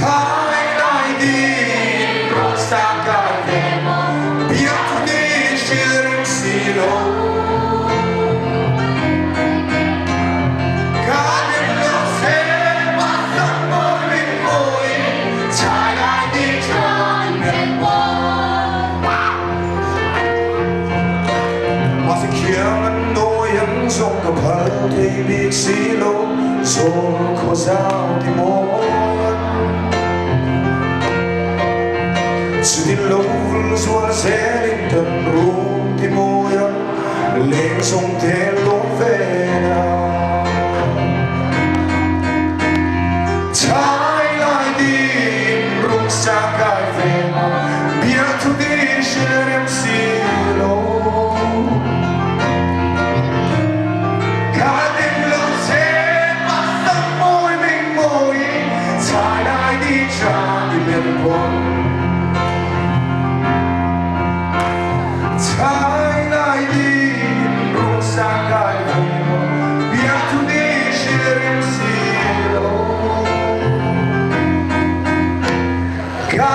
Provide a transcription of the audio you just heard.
Thai lai din rung sa kai ve biak thu ni hril rem si lo. Ka dim lo se pasang mawi min mawi thai lai di than men Mahse khiang an nawi an zawng ka phal thei bik si lo zawl khaw zau ti mawi an Chutin lo vul zual zelin kan rum ti mawi a leng zawng te lawm ve na Thai lai din rung sa kai ve biak thu di hril rem si lo Ka dim lo che pasang mawi min mawi Thai lai di cha i men pon Thai lai di rung sa kai ve biak thu di hril rem si lo Ka